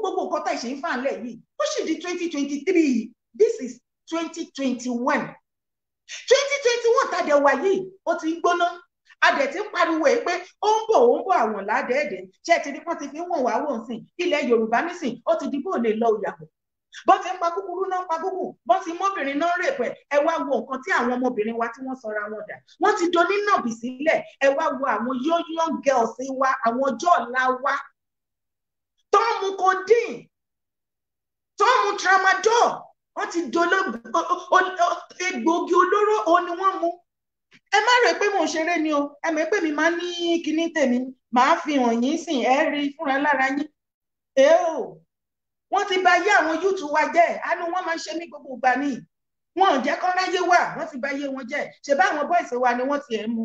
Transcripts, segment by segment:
Gbogbo nǹkan tá ìṣe ń fà ńlẹ̀ yìí, ó sì di 2023. This is 2021. 2021 tá a dẹ̀ wà yìí, ó ti ń gbóná. A dẹ̀ ti ń pariwo ẹ̀ pé ó ń bọ̀, ó ń bọ̀. Àwọn ládẹ́ẹ̀dẹ́ ṣé ẹ ti rí pọ́n ti fi ń wọ̀n wá wọ̀n sìn ilẹ̀ Yorùbá nísìn? Ó ti di bó lè lọ ìyàwó, bó ti ń pa kúkúrú náà ń pa gúgù, bó ti mọ́bìnrin náà rèpẹ̀. Ẹ wá wo nǹkan tí àwọn ọmọbìnrin wa tí wọ́n sọra wọn dà. Wọ́n ti donínàbì sílẹ̀. Ẹ wá wo àwọn young young girls wa, àwọn ọjọ́ ọ̀la wa, tó ń mu codeine, tó ń mu tramadol. Wọ́n ti dolo egbòogi olóró, òun ni wọ́n mú. Ẹ má rò pé mò ń ṣeré ni o. Ẹ mọ̀ pé mi máa ń ní kinní tèmi, màá fi hàn yín sìn, ẹ rí fúnra lára yín. Ẹ o, wọ́n ti bà ayé àwọn youth wa jẹ́. Àánú wọn máa ń ṣe ní gbogbo ìgbà ni. Wọn ò jẹ́ kán ráyé wà. Wọ́n ti bà ayé wọn jẹ́. Ṣe bá àwọn boys wa ni wọ́n tiẹ̀ mú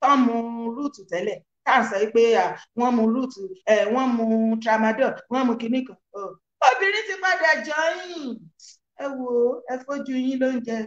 tán mu root tẹ́lẹ̀, tá à ń sọ pé wọ́n mu root, wọ́n mu tramadol, wọ́n mu kinní kan. Obìnrin ti padà jọyìn. Ẹ wò ó, ẹ fojú yín lóúnjẹ.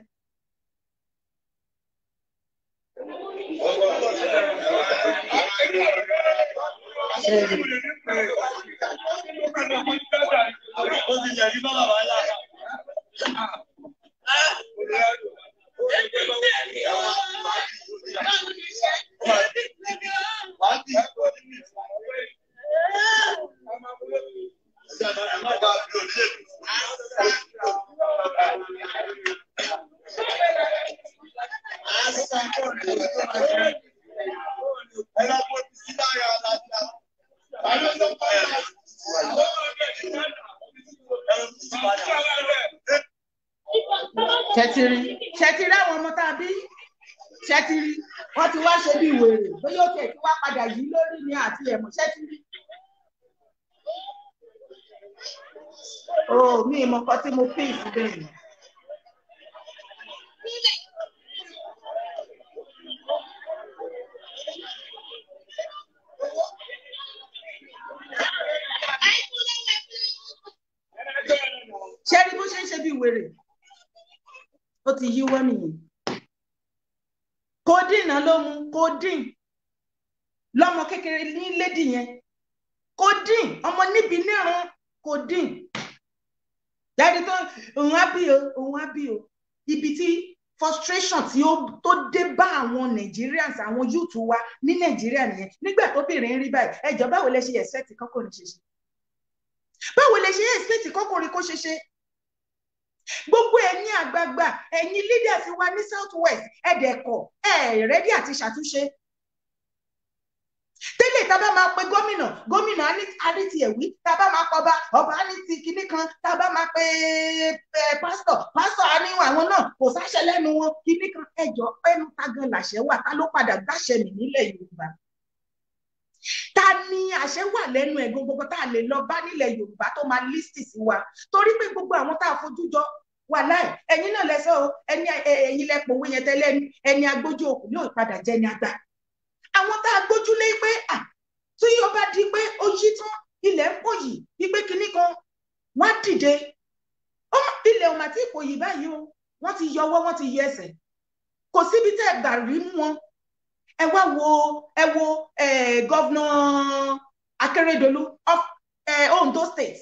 Ṣẹtiri ṣẹtiri, àwọn ọmọ tá a bí, ṣẹtiri, wọ́n ti wá ṣe bí wèrè. Bóyá ó tiẹ̀ ti wá padà yìí lórí ni àti ẹ̀mọ́ ṣẹtiri. O mi ìmọ̀ kan tí mo pín ìsíbẹ̀ yìí. Ṣé rí bó ṣe ń ṣe bí wèrè? Ó ti yíwọ́ nìyẹn. Codeine náà ló mu. Codeine lọ́mọ kékeré ní lady yẹn. Codeine, ọmọ níbi níran codeine jáde tó òun á bí o, òun á bí o. Ibi tí frustration tí ó tó dé bá àwọn Nigerians, àwọn youth wa ní Nàìjíríà nìyẹn. Nígbà tóbìnrin ń rí báyìí, ẹjọ́, báwo lẹ ṣe expect kọ́kùnrin ṣe ṣe? Báwo lẹ ṣe expect kọ́kùnrin kó ṣe ṣe? Gbogbo ẹ̀yin àgbààgbà, ẹ̀yin leaders wa ní South West, ẹ̀dẹ̀kọ̀ ẹ̀ ready àti ṣàtúnṣe tẹ́lẹ̀. Tá a bá máa pe gómìnà, gómìnà á ní tiẹ̀ wí. Tá a bá máa pọba, ọba á ní ti kinní kan. Tá a bá máa pe pásítọ̀, pásítọ̀ á ní àwọn náà kò sáṣẹ lẹ́nu wọn, kinní kan. Ẹjọ́, ẹnu ta gan làṣẹ wà? Ta ló padà gbàṣẹ mì nílẹ̀ Yorùbá? Ta ni àṣẹ wà lẹ́nu ẹ̀ gbogbo tá a lè lọ bá nílẹ̀ Yorùbá tó máa listen sí wa? Torí pé gbogbo àwọn tá a fojú jọ wà láì, ẹ̀yin náà lẹ sọ o, ẹni ẹ̀yin lẹ pòwe yẹn tẹ́lẹ̀, ẹni agbójú òkú yóò padà jẹ́ ní àgbà. Àwọn tá a gbójúlé pé à tí ó bá di pé ó yí tán, ilẹ̀ ń pòyì, wípé kinní kan, wọ́n á dìde. Ilẹ̀ ò mà tí kò yí báyìí o. Wọ́n ti yọ ọwọ́, wọ́n ti yọ ẹsẹ̀, kò síbi tẹ́ ẹ gbà rí mú wọn. Ẹ wá wo, ẹ wo governor Akérédolú of Ondo State.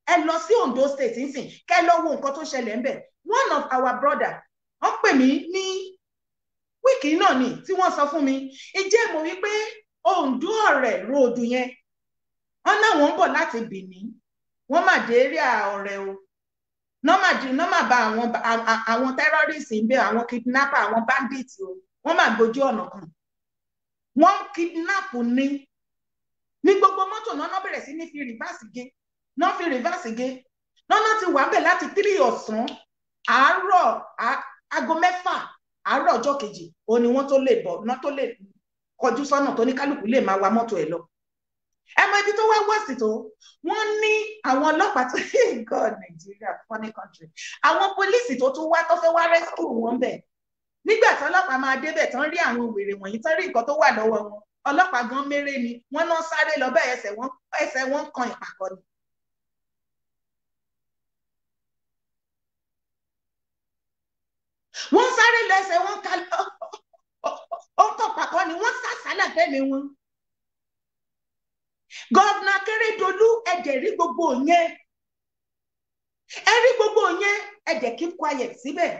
Ẹ lọ sí Ondo State nísìn, kẹ́ lọ wo nǹkan tó ṣẹlẹ̀ ńbẹ̀. One of our brother, wọ́n pè mí ní week náà ni tí wọ́n sọ fún mi, ìjẹ́ mọ̀ wípé Ondo Ọ̀rẹ́ road yẹn, wọ́n náà wọ́n ń bọ̀ láti Benin, wọ́n mà dé area Ọ̀rẹ́ o, nọ́mà bá àwọn terrorists ń bẹ, àwọn kidnapper, àwọn bandits o. Wọ́n mà gbójú ọ̀nà kan, wọ́n kidnap ní gbogbo mọ́tò náà. Náà bẹ̀rẹ̀ sí ní fi reverse gé, náà fi reverse gé náà. Ti wà bẹ̀ láti 3 ọ̀sán àárọ̀, aago 6 àárọ̀ ọjọ́ kejì, ó ní wọ́n tó lè bọ̀ náà, tó lè kọjú sọ́nà tó ní kálukú lè máa wa mọ́tò ẹ̀ lọ. Ẹ mọ ibi tó wá wọ́ọ̀sì tó, wọ́n ní àwọn ọlọ́pàá tó, God, Nigeria, funny country, àwọn pólísì tó tún wá tó fẹ́ wá rescue wọn bẹ̀, nígbà tí ọlọ́pàá máa débẹ̀ tán, rí àwọn wèrè wọ̀nyí tán, rí nǹkan tó wà lọ́wọ́ wọn, ọlọ́pàá gan méré ni wọ́n náà sáré lọ bẹ́ẹ̀. Ẹsẹ̀ wọn kan ìpàkọ́ ni. Wọ́n sáré lọ, ẹsẹ̀ wọn ká ó ń kàn pàkọ́ ni, wọ́n sá sálà fẹ́mi wọn. Governor Akérédolú, ẹ dẹ̀ rí gbogbo yẹn, ẹ rí gbogbo yẹn, ẹ dẹ̀ keep quiet síbẹ̀.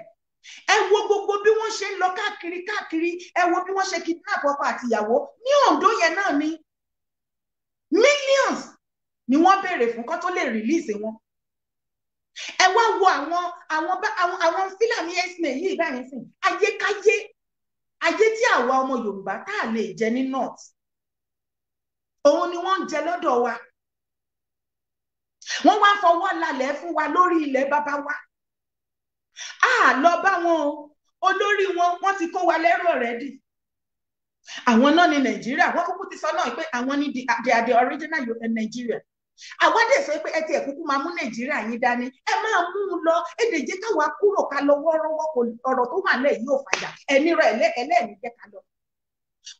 Ẹ wo gbogbo bí wọ́n ṣe ń lọ káàkiri káàkiri. Ẹ wo bí wọ́n ṣe kidnap ọkọ àtìyàwó ní Oǹdó yẹn náà ni. Millions ni wọ́n béèrè fún kó tó lè release wọn. Ẹ wá wo àwọn Fúlàní herdsmen yìí báyìí sìn, ayékáyé, ayé tí àwa ọmọ Yorùbá tá a lè jẹ ní north, òun ni wọ́n ń jẹ lọ́dọ̀ wa. Wọ́n wá fọwọ́ lálẹ́ fún wa lórí ilẹ̀ bàbá wa. A lọ bá wọn o. Olórí wọn, wọ́n ti kó wa lẹ́rù already. Àwọn náà ní Nàìjíríà. Wọ́n kúkú ti sọ náà pé àwọn ní they are the original Nigeria. Àwa dẹ̀ sọ pé ẹ ti ẹ̀ kúkú máa mú Nàìjíríà yín dání, ẹ máa mú un lọ. Ẹ lè jẹ́ káwa kúrò, ká lọ wọ́ọ́rọ́wọ́. Ọ̀rọ̀ tó wà lẹ̀ yóò fàjà ẹni rẹ̀ ẹlẹ́ẹ̀ni jẹ́ ká lọ.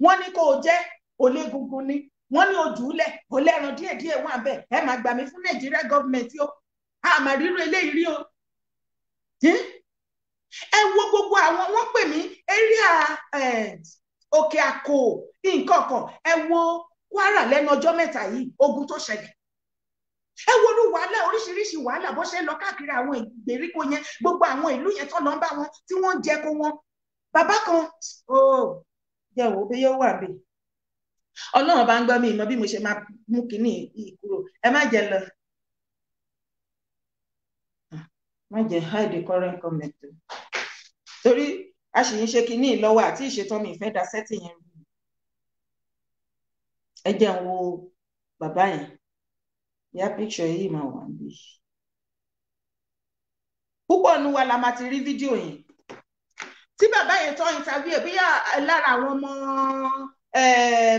Wọ́n ní kó o jẹ́ olégungun ni, wọ́n ní ojúlẹ̀ olẹ́ran díẹ̀díẹ̀ wà bẹ́ẹ̀. Ẹ máa gbà mí fún Nàìjíríà government o, àmà rírú eléyìí rí o. Ẹ wo gbogbo àwọn, wọ́n pè mí area Òkè Àkó nǹkan kan. Ẹ wo Kwara lẹ́nu ọjọ́ mẹ́ta yìí, ogun tó ṣẹlẹ̀. Ẹ wo olú wàhálà, oríṣiríṣi wàhálà, bó ṣe ń lọ káàkiri àwọn ìgbèríko yẹn, gbogbo àwọn ìlú yẹn tó lọ ń bá wọn tí wọ́n ń jẹ kó wọn. Bàbá kan jẹ́ wo bí yóò wà bí Ọlọ́run bá ń gbọ́ mi ìmọ̀ bí mo ṣe máa mú kínní yìí kúrò. Ẹ má jẹ́ lọ, má jẹ́ hide the current comment, torí a sì ń ṣe kínní lọ́wọ́ àti ìṣètò mi ìfẹ́ da sẹ́tì yẹn rú. Ẹ jẹ́ n wo bàbá yẹn yá. Picture yìí máa wà níbí. Púpọ̀ nu wa la máa ti rí fídíò yẹn tí bàbá yẹn tọ́ interview ẹ̀, bóyá lára àwọn ọmọ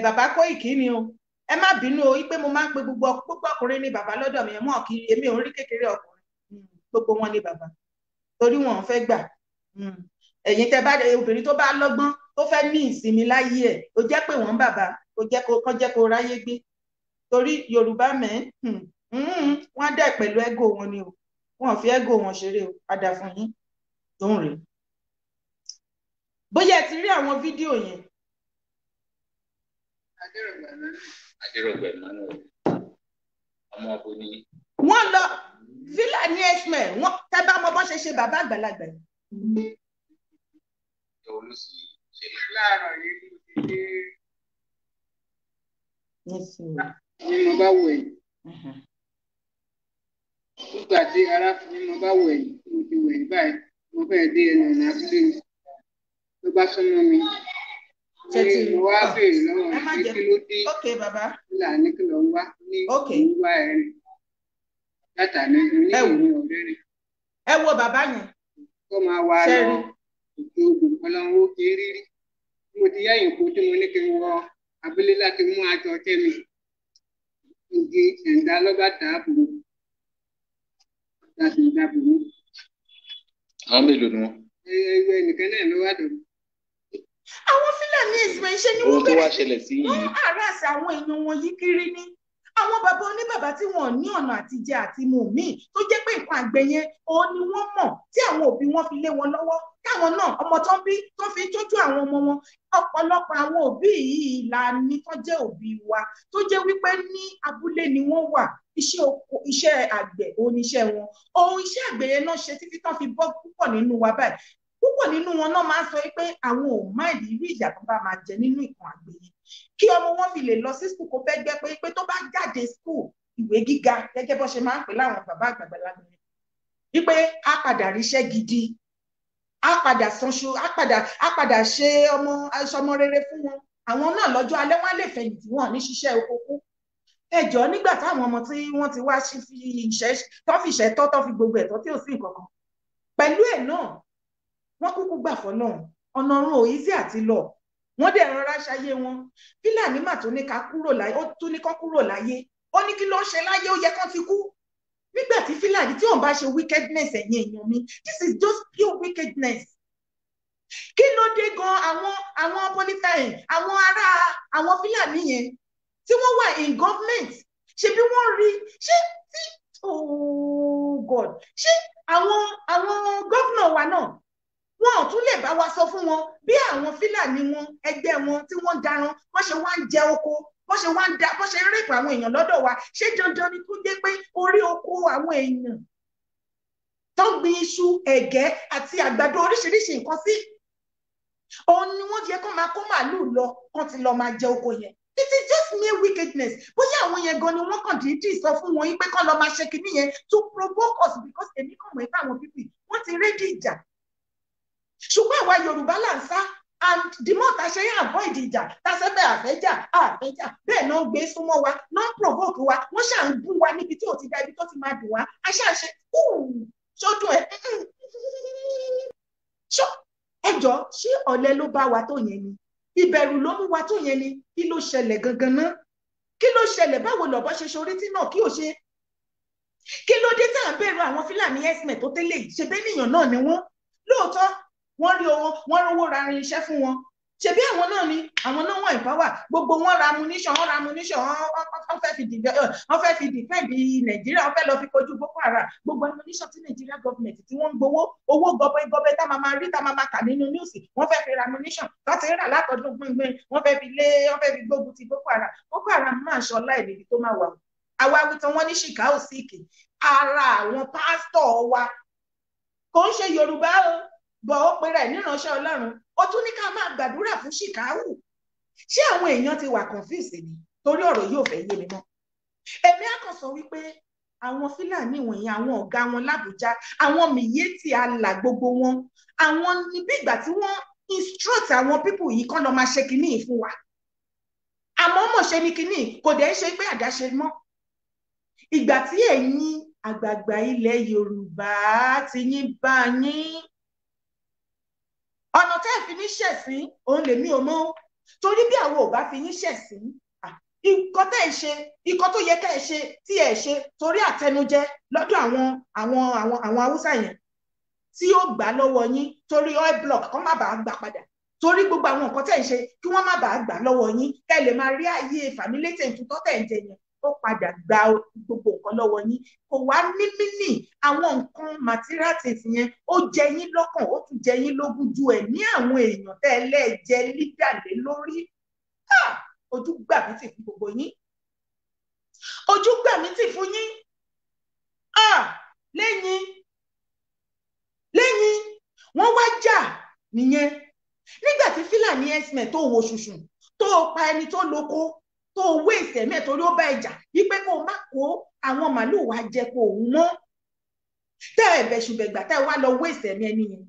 bàbá Kóìkì ni o. Ẹ má bínú o wípé mo máa ń pe gbogbo ọkùnrin ní bàbá lọ́dọ̀ mi. Mọ́ kiri, èmi ò ń rí kékeré ọkùnrin. Gbogbo wọn ní bàbá torí wọn ò fẹ́ gbà. Ẹ̀yin tẹ́ bá obìnrin tó bá lọ́gbọ́n, tó fẹ́ ní ìsinmi láyé ẹ̀, ó jẹ́ pé wọ́n bàbá, ó jẹ́ kó kọ́, jẹ́ kó ráyé gbé, torí Yorùbá mẹ́ wọ́n á dẹ̀ pẹ̀lú ego wọn ni o. Wọn ò fi ego wọn ṣeré o. Padà fún yín tó ń rèé. Bóyá ẹ ti rí àwọn fídíò yẹn. Adérògbà Emmanuel, ọmọ ọbọ ní. Wọ́n lọ Fúlàní herdsmen, wọ́n tẹ́ bá mọ bọ́n ṣe ṣe bàbá àgbàlagbà yìí. Olùsí ṣe. Láàárọ̀ yìí mo ti dé ní mo bá wò ẹ̀yìn nígbà tí ara ní mo bá wò ẹ̀yìn, mo ti wò ẹ̀yìn báyìí, mo fẹ́ dé ẹnu ọ̀nà abúlé mi ló bá súnmọ́ mi. Ní mo wá béèrè lọ́wọ́ rẹ̀ pé kí ló dé? Ok, bàbá. Fúlàní, kí ló ń wá? Ní òun wá ẹ̀rín látà ní ní ìwé ọ̀rẹ́ rẹ̀. Ẹ wo bàbá yẹn. Kó máa wá lọ òkè odò, ọlọ́run ó kí rírí. Mo ti yá ìyìnkú tí mo ní kí n wọ abúlé láti mú aṣọ tẹ́mi igi ṣẹ̀ǹdá lọ́ba dàbò láti dàbò mú. Àwọn mélòó ni wọn? Ẹgbẹ́ nìkan náà ló wà dọ̀rọ̀. Àwọn Fúlàní herdsmen ṣe ni Ohun wọ́n tó wá bẹ̀rẹ̀ ṣẹlẹ̀ sí wọ́n yìí harass àwọn èèyàn wọn yìí kiri ní àwọn bàbá oníbàbá tí wọn ò ní ọ̀nà àtijẹ àti mu míì, tó jẹ́ pé nǹkan àgbẹ̀ yẹn òun ni wọ́n mọ̀ tí àwọn òbí wọn fi lé wọn lọ́wọ́, káwọn náà ọmọ tó ń bí tó fi ń tọ́jú àwọn ọmọ wọn. Ọ̀pọ̀lọpọ̀ àwọn òbí yìí la ní tó jẹ́ òbí wa, tó jẹ́ wípé ní abúlé ni wọ́n wà. Iṣẹ́ oko, iṣẹ́ àgbẹ̀ òun ni iṣẹ́ wọn. Ohun iṣẹ́ àgbẹ̀ yẹn náà ṣe títí tán fi bọ́. Púpọ̀ nínú wa báyìí, púpọ̀ nínú wọn náà máa ń sọ pé àwọn ò mind irú ìyà tó bá máa jẹ nínú ìkan àgbẹ̀ yẹn, kí ọmọ wọn fi lè lọ sí school, kó fẹ́ gbẹ́ pé tó bá jáde school, ìwé gíga, gẹ́gẹ́ bó ṣe máa ń pè láwọn bàbá àgbàlagbà yẹn, wípé á padà ríṣẹ́ gidi, á padà sanṣu, á padà ṣe ọmọ aṣọmọ rere fún wọn. Àwọn náà lọ́jọ́ alẹ́ wọn á lè fẹ̀yìntì, wọn ní ṣiṣẹ́ oko kú. Ẹjọ́, nígbà táwọn ọmọ tí wọ́n ti wá fi ìṣẹ́ tó fi ìṣẹ́ tọ́ tó fi gbogbo ẹ̀tọ́ tí ò sí nǹkan kan pẹ̀lú ẹ̀ náà, wọ́n kúkú gbà fọ́lọ́run. Ọ̀nà ọ̀run ò easy àti lọ. Wọ́n dẹ̀ rọra ṣayé wọn. Fílàní mà tó ní ká kúrò láyé, ó tún ní kán kúrò láyé. Ó ní kí ló ń ṣe láyé? Ó yẹ kán ti kú. Nígbà tí Fílàní tí òun bá ṣe wickedness, ẹ̀yin èèyàn mi, this is just pure wickedness. Kí ló dé gan àwọn politician, àwọn ará àwọn Fílàní yẹn tí wọ́n wà in government, ṣe bí wọ́n rí ṣé tí, oh God, ṣé àwọn gómìnà wa náà wọ́n Wọn ò tún lè bá wa sọ fún wọn bí àwọn Fúlàní wọn, ẹgbẹ́ wọn tí wọ́n ń daran, wọ́n ṣe wá ń jẹ oko, bó ṣe wá ń da, bó ṣe ń rape àwọn èèyàn lọ́dọ̀ wa. Ṣé dandan ni kó jẹ́ pé orí oko àwọn èèyàn tó ń gbin iṣu, ẹ̀gẹ́ àti àgbàdo, oríṣiríṣi nǹkan sí, òun ni wọ́n yẹ kó máa kó màálùú lọ, kán ti lọ máa jẹ oko yẹn? It is just mere wickedness. Bóyá àwọn yẹn gan ni wọ́n kàn dídì sọ fún wọn yín pé kán lọ máa ṣe kinní yẹn to provoke us, because èmi kàn mọ̀ pé àwọn people wọ́n ti ready ìjà, ṣùgbọ́n àwa Yorùbá là ń sá. And the more ta ṣe ń avoid ìjà, ta ṣe bẹ́ẹ̀ àfẹ́jà àfẹ́jà, bẹ́ẹ̀ náà ń gbé súnmọ́ wa, náà ń provoke wa. Wọ́n ṣà ń bú wa níbi tí ò ti da, ibi tó ti máa dùn wá. A ṣáà ṣe ṣojú ẹ ṣó. Ẹjọ́, ṣé ọ̀lẹ ló bá wa tó yẹn ni? Ìbẹ̀rù ló mú wa tó yẹn ni? Kí ló ṣẹlẹ̀ gangan náà? Kí ló ṣẹlẹ̀? Báwo lọ̀bọ ṣe ṣorí tí náà kí ò ṣe? Kí ló dé tá à ń bẹ̀rù àwọn Fúlàní herdsmen tó tẹ́lẹ̀ yìí? Ṣe bẹ́ẹ̀ nìyàn náà ni wọ́n lóòótọ́. Wọ́n rí owó, wọ́n rówó ra irinṣẹ́ fún wọn. Ṣebí àwọn náà ni, àwọn náà wọ́n empower gbogbo wọn, ra ammunition, wọ́n ra ammunition. Wọ́n fẹ́ fi defend Nàìjíríà, wọ́n fẹ́ lọ fi kojú Boko Haram. Gbogbo ammunition tí Nàìjíríà government tí wọ́n ń gbowó, owó gọbọi gọbọi tá máa máa rí, tá máa máa kà nínú news, wọ́n fẹ́ fi ra ammunition tó ti rà látọdún gbìngbìn. Wọ́n fẹ́ fi lé, wọ́n fẹ́ fi gbógun ti Boko Haram. Boko Haram máa ń ṣọlá ẹ̀ níbi tó máa wà. Àwa wí tán, wọ́n ní ṣìkà ò síkì. Ara àwọn pásítọ̀ wa, kò ń ṣe Yorùbá o, bọ̀ ó pera ẹ̀ níránṣẹ́ Ọlọ́run, ó tún ní ká máa gbàdúrà fún Ṣìkáwù. Ṣé àwọn èèyàn ti wà confuse ni? Torí ọ̀rọ̀ yóò fẹ́ yé mi mọ́. Èmi á kàn sọ wípé àwọn Fúlàní wọ̀nyí, àwọn ọ̀gá wọn l'Ábùjá, àwọn Miyetti Allah, gbogbo wọn, àwọn ní bí ìgbà tí wọ́n instruct àwọn people yìí kán lọ máa ṣe kinní yìí fún wa. Àmọ́ mọ̀ ṣe ni kinní kò dẹ̀ ń ṣe pé àdáṣe mọ́. Ìgbà tí ẹ̀yin àgbààgbà ilẹ̀ Yorùbá ti yín bá yín, ọ̀nà tẹ́ ẹ̀ fi ní ṣẹ̀sín òun lèmi ò mọ̀. Torí bí àwọn ò bá fi yín ṣẹ̀sín, nǹkan tẹ́ ẹ ṣe, nǹkan tó yẹ kẹ́ ẹ ṣe tí ẹ ṣe, torí àtẹnujẹ lọ́dọ̀ àwọn Haúsá yẹn tí ó gbà lọ́wọ́ yín, torí oil block kọ́ má bàa gbà padà, torí gbogbo àwọn nǹkan tẹ́ ẹ ṣe kí wọ́n má bàa gbà lọ́wọ́ yín, kẹ́ ẹ lè máa rí ààyè fàmílétè tuntun tẹ́ ẹ ń jẹ yẹn, ó padà gba gbogbo nǹkan lọ́wọ́ yín. Kò wá ní mínì àwọn nǹkan material things yẹn, ó jẹ yín lọ́kàn, ó tún jẹ yín lógún ju ẹ̀ ní àwọn èèyàn tẹ́ ẹ lẹ́ẹ̀jẹ lídà lé lórí. Ojú gbà mí tì fún gbogbo yín, ojú gbà mí tì fún yín. Lẹ́yìn lẹ́yìn wọ́n wá jà nìyẹn. Nígbà tí Fúlàní herdsmen tó wo ṣùṣùn, tó pa ẹni tó lóko, tó wé ìsẹ̀mí ẹ̀, torí ó bá ẹjà wípé kó o má kó àwọn màálùú wa jẹ kó òun mọ́, tẹ́ ẹ bẹ̀ṣùbẹ̀gbà, tẹ́ ẹ wá lọ wé ìsẹ̀mí ẹni yẹn,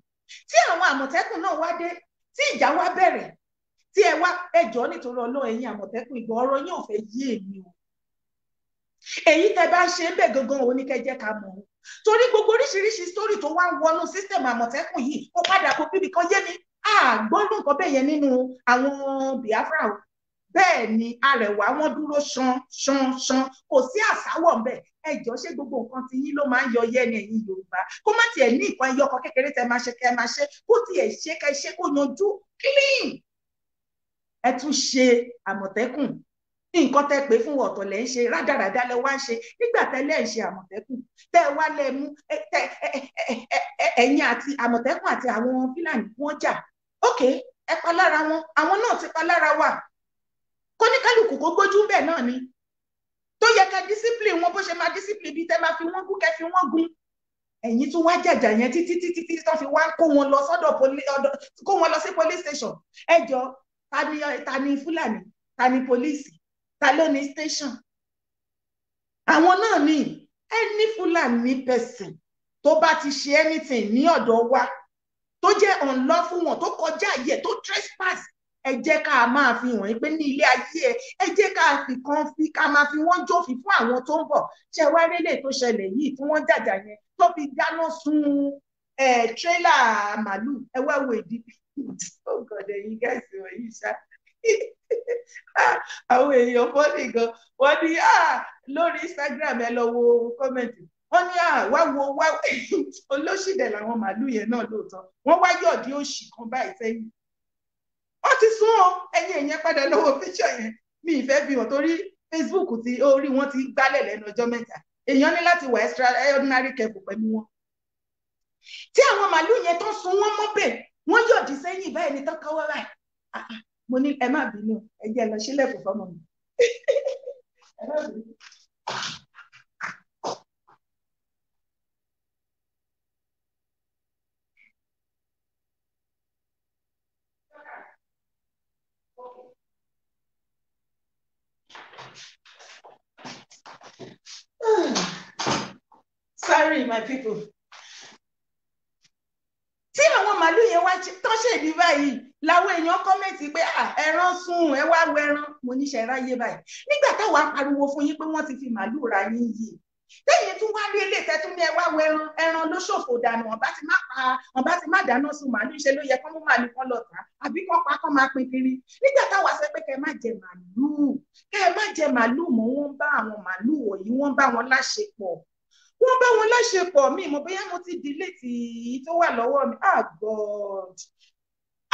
tí àwọn Àmọ̀tẹ́kùn náà wá dé, tí ìjà wá bẹ̀rẹ̀, tí ẹ wá ẹjọ́ nítorí Ọlọ́run. Ẹ̀yin Àmọ̀tẹ́kùn ìgbà, ọ̀rọ̀ yín ò fẹ́ yé èmi o. Èyí tẹ́ bá ṣe ń bẹ̀ gangan òun ní kẹ́ jẹ́ ká mọ̀ o, torí gbogbo oríṣiríṣi story tó wá ń wọnú system Àmọ̀tẹ́kùn yìí, kó padà kó bíbi kan yé mi. Àgbọ́nù nǹkan bẹ́ẹ̀ yẹn nínú àwọn Biafra o. Bẹ́ẹ̀ ni Arẹwà, wọn dúró ṣan ṣan ṣan, kò sí àsáwọ̀ ńbẹ̀. Ẹjọ́, ṣé gbogbo nǹkan tí yín ló máa ń yọ yẹ́ ni? Ẹ̀yin Yorùbá, kó má tiẹ̀ ní nǹkan ẹyọ kan kékeré tẹ máa ṣe, kẹ́ máa ṣe, kó tiẹ̀ ṣe, kẹ́ ṣe kó yanjú clean. Ẹ tún ṣe Àmọ̀tẹ́kùn, nǹkan tẹ́ pé fún ọ̀tọ̀ lẹ́ ń ṣe, rádaràda lẹ wá ń ṣe. Nígbà tẹ́lẹ̀ ń ṣe Àmọ̀tẹ́kùn, tẹ́ ẹ wá lẹ mú ẹ̀yin àti Àmọ̀tẹ́kùn àti àwọn Fúlàní wọ́n jà. Ok, ẹ pa lára wọn, àwọn náà ti pa lára wa. Kóníkálùkù kó gbójú bẹ́ẹ̀ náà ni tó yẹ ká discipline wọn, bó ṣe máa discipline bí tẹ́ máa fi wọ́n gún, kẹ́ fi wọ́n gún. Ẹ̀yin tún wá jàjà yẹn títí títí tí tó fi wá kó wọn lọ sọ́dọ̀, kó wọn lọ sí police station. Ẹ jọ, ta ni Fúlàní? Ta ni police? Ta ló ní station? Àwọn náà ni. Any Fúlàní person tó bá ti ṣe anything ní ọ̀dọ̀ wa tó jẹ́ unlawful wọn, tó kọjá àyè, tó trespass, ẹ jẹ́ ká máa fi hàn pé ní ilé ayé ẹ, ẹ jẹ́ ká fi kan fi ká máa fi wọ́n jófin fún àwọn tó ń bọ̀. Ṣe wá rélé tó ṣẹlẹ̀ yìí tí wọ́n jàjà yẹn, tó fi dáná sun tírélà màálù? Ẹ wá wo ìdí. Oh God, ẹ̀yin guys wọ̀nyí ṣá, àwọn èèyàn funny gan. Wọ́n ní lórí Instagram, ẹ lọ wo comment, wọ́n ní wá wo wá, olóṣìdẹ̀ làwọn màálù yẹn náà lóòótọ́. Wọ́n wá yọ̀dí òṣì kan báyìí sẹ́yìn, wọ́n ti sún ọ. Ẹ̀yin èèyàn, padà lọ́wọ́ picture yẹn, mi ìfẹ́ fi hàn torí Facebook ti orí wọn ti gbálẹ̀ lẹ́nu ọjọ́ mẹ́ta. Èèyàn ní láti wà extraordinary careful pẹ̀lú wọn. Tí àwọn màálù yẹn tó sun wọ́n mọ́bẹ̀. Wọ́n yọ̀dí sẹ́yìn báyìí ní tán kọ́wọ́ báyìí. Mo ní ẹ má bínú, ẹ jẹ́ lọ sílẹ̀kùn fọ́mọ mi. Ẹ má bínú. Sorry, my people. Tí àwọn màálù yẹn wá tán ṣèdí báyìí làwọn èèyàn comment pé ẹran sùn, ẹ wá wọ ẹran. Mo níṣẹ́ ráyé báyìí. Nígbà táwa pariwo fún yín pé wọ́n ti fi màálù ra yín yìí, lẹ́yìn tún wá rí ilé ìtẹ́tún ní ẹ wá wọ ẹran, ẹran ló ṣòfò dànù. Wọ́n bá ti má pa, wọ́n bá ti má dáná sun màálù, ṣe ló yẹ kán mú màálù kan lọ tà àbí kán pa kán máa pín kiri. Nígbà táwa sọ pé kẹ́ má jẹ màálù, kẹ́ má jẹ màálù mọ́, wọ́n bá àwọn màálù wọ̀nyí, wọ́n bá wọn láṣepọ̀. Wọ́n bá wọn láṣepọ̀. Mi mo bóyá mo ti delete èyí tó wà lọ́wọ́ mi. Ah God,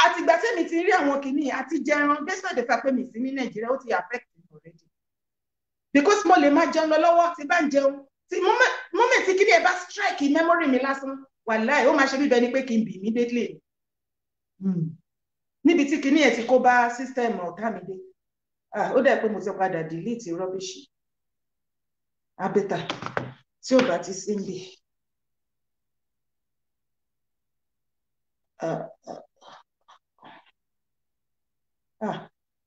àtìgbà tẹ́mi ti rí àwọn kìíní àti jẹran, based on the fact pé mi sí ní Nàìjíríà, ó ti affect me already, because mo lè máa jẹun lọ lọ́wọ́, tí bá ń jẹun, tí moment tí kìíní ẹ bá strike memory mi lásán, wàláì ó máa ṣe bíbẹ ni pé kí n bì immediately. Níbi tí kìíní ẹ ti kó bá system ọ̀tá mi dé, ó dẹ̀ pé mo ti padà delete rubbish abẹ́ta tí ò bá ti sí ń bì.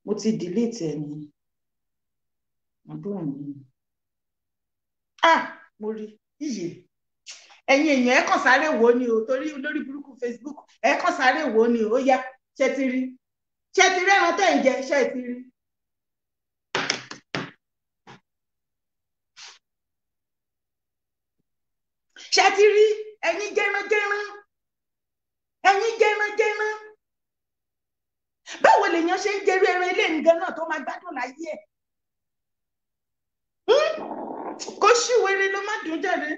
Mo ti delete ẹ ní àbúrò mi. Mo rí iyè. Ẹ̀yin èèyàn, ẹ kàn sáré wò ó ni o, torí lórí burúkú Facebook, ẹ kàn sáré wò ó ni o. Ó yá, ṣé ti rí? Ṣé ti rí ẹran tẹ́ ń jẹ? Ṣé ti rí? Ṣé ti rí? Ẹ̀yin jẹranjẹran, ẹ̀yin jẹranjẹran, báwo lèèyàn ṣe ń jẹrú ẹran ilé nǹkan náà tó máa gbádùn láyé ẹ̀? Kó ṣìwèrè ló má dùn jáde.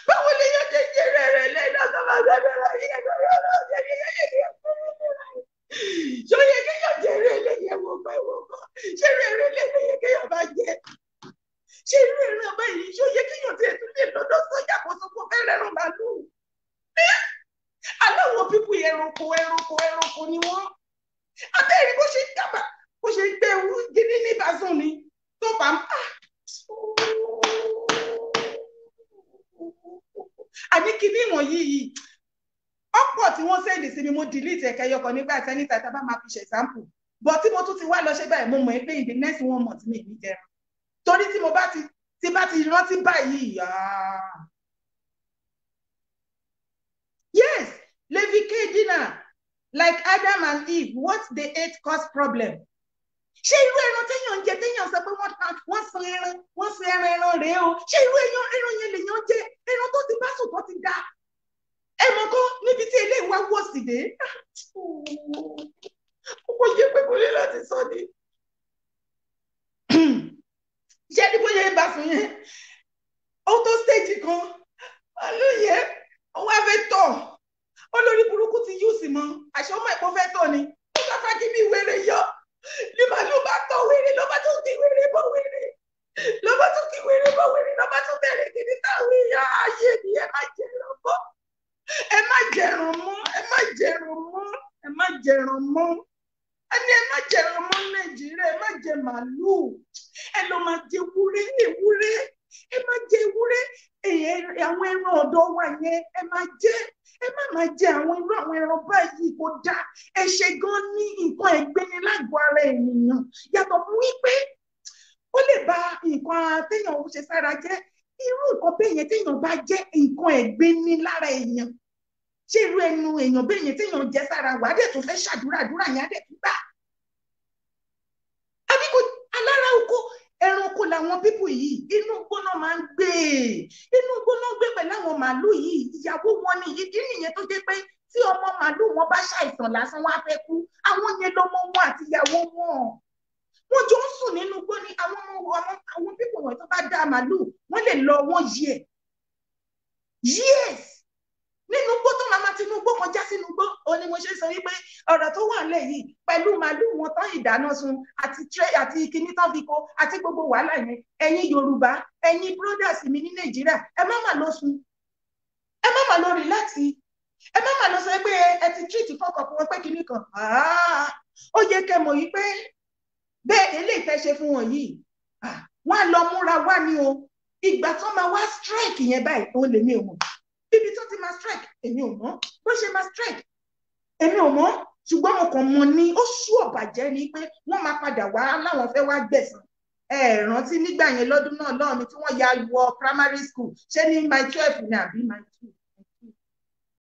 Báwo lèèyàn ṣe ń jẹrú ẹran ilé náà tó máa gbádùn láyé ẹ̀? Ṣó yẹ kéèyàn jẹrú eléyìí? Ẹ̀wọ̀ gbọ́, ẹ̀wọ̀ gbọ́. Ṣé irú ẹran eléyìí yẹ kéèyàn bá jẹ? Ṣé irú ẹran báyìí ṣó yẹ kéèyàn tiẹ̀ tún lè lọ́dọ̀ sọ́jà kó sọ pé ó fẹ́ rẹ́rùn màálù? Aláwọ̀ pípù, ẹranko ẹranko ẹranko ni wọ́n. Abẹ́rẹ́ bó ṣe ń dábàá, bó ṣe ń gbé ewu gidi ní ìbásùn ni tó bá ń pa. Àní kíní wọ̀nyí yìí ọ̀pọ̀ tí wọ́n send sí mi, mo delete ẹ̀kẹ́ yọkọ̀ nígbà tí ẹni tàbí bá máa fi ṣe example, but tí mo tún ti wá lọ ṣe báyìí, mo mọ̀ pé in the next one month mi ní jẹran, torí tí mo bá ti tí bá ti rántí báyìí. Yes, Levi K dinner like Adam and Eve, what they ate cause problem. Ṣé irú ẹran téèyàn ń jẹ, téèyàn sọ pé wọ́n sun ẹran, wọ́n sun ẹran, ẹran rèé o, ṣé irú ẹran yẹn lèèyàn jẹ? Ẹran tó ti bá sùn, tó ti da ẹ mọ̀ kọ́ níbi tí eléyìí wá wọ̀ sí dé, kò yẹ pé kò lè láti sọ ni. Ṣé ní bóyá ẹ bá sùn yẹn, ó tó stage kan, olóyè ó wá fẹ́ tọ̀, olórí burúkú ti yú sí mọ́ àṣọ ọmọ ẹ̀kọ́ fẹ́ tọ̀ ni, ó bá fagídí wéré yọ ní màálù bá tọ̀ wéré, ló bá tún kí wéré bọ́ wéré, ló bá tún kí wéré bọ́ wéré, ló bá tún bẹ̀rẹ̀ kí ní táwọn èèyàn ayé mi. Ẹ má jẹran mọ́, ẹ má jẹran mọ́, ẹ má jẹran mọ́, ẹ má jẹran mọ́. Ẹni ẹ má jẹran mọ́ Nàìjíríà, ẹ má jẹ màálù, ẹ lọ máa jẹ ewúrẹ́, ewúrẹ́, ẹ má jẹ ewúrẹ́, àwọn ẹran ọ̀dọ́ wa yẹn ẹ má jẹ, ẹ má máa jẹ àwọn irú àwọn ẹran báyìí, kò dáa. Ẹ ṣe gan ní nǹkan ẹ̀gbin ní lágọ̀ọ́ ara ènìyàn, yàtọ̀ fún wípé ó lè ba nǹkan téèyàn ń ṣe sára jẹ́. Irú nǹkan bẹ́ẹ̀ yẹn téèyàn bá jẹ́, nǹkan ẹ̀gbin ní lára èèyàn. Ṣé irú ẹnu èèyàn bẹ́ẹ̀ yẹn téèyàn jẹ́ sára, wàá dẹ̀ tún fẹ́ ṣàdúrà, àdúrà yẹn á dẹ̀ tún gbà? Àbí kò alára oko ẹranko làwọn people yìí, inú gbóná máa ń gbé, inú gbóná gbé pẹ̀lú àwọn màálù yìí, ìyàwó wọn ni. Ìdí nìyẹn tó jẹ́ pé tí ọmọ màálù wọn bá ṣàìsàn lásán, wọn á fẹ́ kú. Àwọn yẹn lọmọ wọn àti ìyàwó wọn, wọn jọ ń sùn nínú igbó ní. Àwọn ọmọ àwọn people wọn tó bá dá màálù, wọn lè lọ wọn yẹ yes nínú igbó tó máa ma tinú igbó kọjá sínú igbó. Ó ní mo ṣe sọ wípé ọ̀rọ̀ tó wà nílẹ̀ yìí pẹ̀lú màálù wọn tán ìdáná sun àti tré àti kinní tán fi kó àti gbogbo wàhálà yẹn, ẹ̀yin Yorùbá, ẹ̀yin brothers mi ní Nàìjíríà, ẹ má mà lọ sùn, ẹ má mà lọ relax. Ẹ má mà lọ sọ pé ẹ ti treat fọkàn fún wọn pé kinní kan. Ó yẹ kẹ́ mọ̀ yìí pé bẹ́ẹ̀ eléyìí tẹ́ ṣe fún wọn yìí, wọ́n á lọ múra wá ní o. Ìgbà tó máa wá strike yẹn báyìí, òun lèmi ò mọ̀. Ibi tó ti máa strike, èmi ò mọ̀. Bó ṣe máa strike, èmi ò mọ̀. Ṣùgbọ́n mo kàn mọ̀ ní ó sú ọ̀bàjẹ́ ni pé wọ́n máa padà wá láwọn fẹ́ wá gbẹ̀san. Ẹ rántí nígbà yẹn lọ́dún náà lọ́run tí wọ́n ya wọ primary school, ṣé ní Mile 12 ní àbí Mile 2?